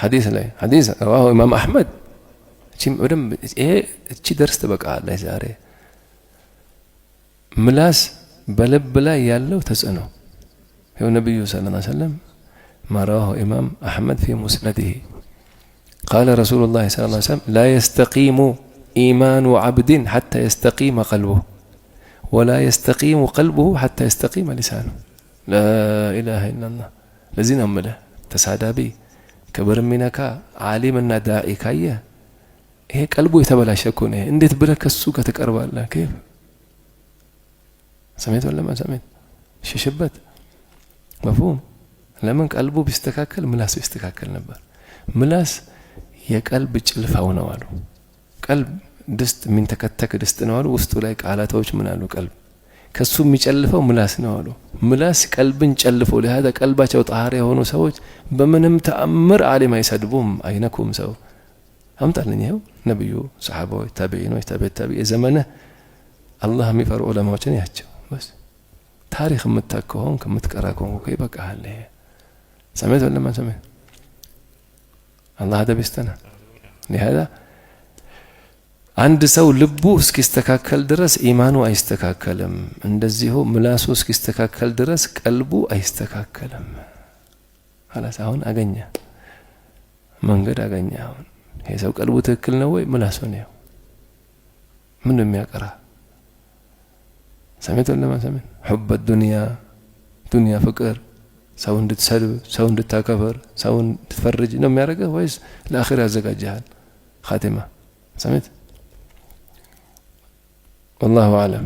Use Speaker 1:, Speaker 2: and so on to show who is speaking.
Speaker 1: ሐዲስ ላይ ሐዲስ ረዋሁ ኢማም አሕመድ። በደንብ ይሄ እቺ ደርስ ትበቃለች ዛሬ። ምላስ በልብ ላይ ያለው ተጽዕኖ ይኸው ነቢዩ ሰለላሁ ዐለይሂ ወሰለም ما رواه إمام أحمد في مسنده قال رسول الله صلى الله عليه وسلم لا يستقيم إيمان عبد حتى يستقيم قلبه ولا يستقيم قلبه حتى يستقيم لسانه لا إله إلا الله። ለዚህ ነው የምልህ ተሳዳቢ ክብር የሚነካ ዓሊምና ዳዒ ካየህ ይሄ ቀልቡ የተበላሸ እኮ ነው። እንዴት ብለህ ከሱ ጋር ትቀርባለህ? كيف سمعت ولا ما سمعت? ሽሽበት مفهوم። ለምን ቀልቡ ቢስተካከል ምላሱ ይስተካከል ነበር። ምላስ የቀልብ ጭልፋው ነው አሉ። ቀልብ ድስት የሚንተከተክ ድስት ነው አሉ። ውስጡ ላይ ቃላቶች ምን አሉ? ቀልብ ከሱ የሚጨልፈው ምላስ ነው አሉ። ምላስ ቀልብን ጨልፎ ለهذا ቀልባቸው ጣሃር የሆኑ ሰዎች በምንም ተአምር ዓሊም አይሰድቡም፣ አይነኩም። ሰው አምጣልኝ። ይኸው ነብዩ፣ ሰሓባዎች፣ ታቢዒኖች፣ ታቢዕ ታቢዒ የዘመንህ አላህ የሚፈሩ ዑለማዎችን ያቸው። بس ታሪክ የምታውቅ ከሆንክ የምትቀራ ከሆንክ ይበቃሃል። ይሄ سمعت ولا ما سمعت? አላህ አደብ ይስጠና። لهذا አንድ ሰው ልቡ እስኪስተካከል ድረስ ኢማኑ አይስተካከልም። እንደዚሁ ምላሱ እስኪስተካከል ድረስ ቀልቡ አይስተካከልም። خلاص አሁን አገኘ መንገድ አገኘ። አሁን ይሄ ሰው ቀልቡ ትክክል ነው ወይ? ምላሱ ነው። ምን ነው የሚያቀራ? سمعت ولا ما سمعت? حب الدنيا ዱንያ ፍቅር ሰው እንድትሰድብ፣ ሰው እንድታከፍር፣ ሰው እንድትፈርጅ ነው የሚያደርገህ ወይስ ለአኺራ ያዘጋጅሃል? ኻቲማ سمعت? والله أعلم።